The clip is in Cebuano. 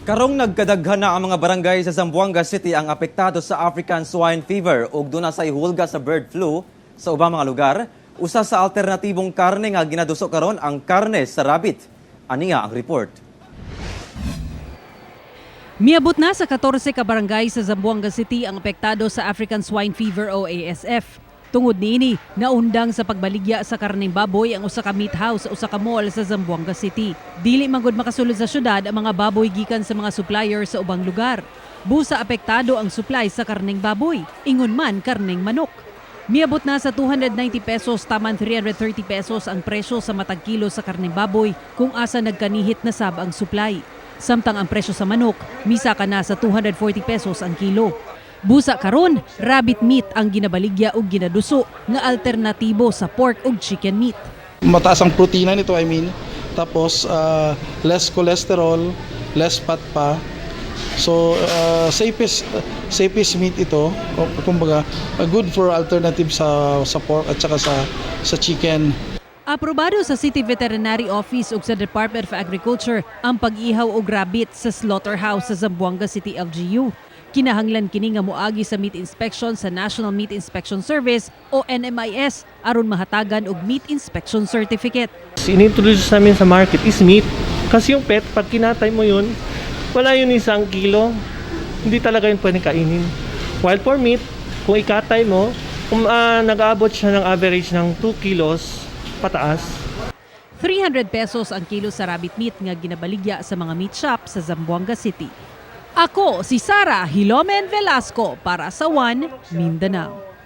Karong nagkadaghan na ang mga barangay sa Zamboanga City ang apektado sa African Swine Fever ug duna say hulga sa bird flu sa ubang mga lugar, usa sa alternatibong karne nga ginaduso karon ang karne sa rabbit. Aniya ang report. Miabot na sa 14 ka barangay sa Zamboanga City ang apektado sa African Swine Fever o ASF. Tungod niini, naundang sa pagbaligya sa karneng baboy ang usa ka meat house sa usa ka mall sa Zamboanga City. Dili man gud makasulod sa syudad ang mga baboy gikan sa mga supplier sa ubang lugar. Busa apektado ang supply sa karneng baboy, ingon man karneng manok. Miabot na sa 290 pesos taman 330 pesos ang presyo sa matag kilo sa karneng baboy kung asa nagkanihit na sab ang supply. Samtang ang presyo sa manok, misaka na sa 240 pesos ang kilo. Busa karon, rabbit meat ang ginabaligya ug ginaduso nga alternatibo sa pork ug chicken meat. Mataas ang protina nito, I mean. Tapos, less cholesterol, less fat pa. So, safest meat ito. Kumbaga, good for alternative sa pork at saka sa chicken. Aprobado sa City Veterinary Office ug sa Department of Agriculture ang pag-ihaw og rabbit sa slaughterhouse sa Zamboanga City LGU. Kinahanglan kini nga moagi sa meat inspection sa National Meat Inspection Service o NMIS aron mahatagan og meat inspection certificate. Inintroduce namin sa market is meat. Kasi yung pet, pag kinatay mo yun, wala yun 1 kilo. Hindi talaga yun pwedeng kainin. While for meat, kung ikatay mo, nag-aabot siya ng average ng 2 kilos pataas. 300 pesos ang kilo sa rabbit meat nga ginabaligya sa mga meat shop sa Zamboanga City. Ako si Sara Hilomen Velasco para sa One Mindanao.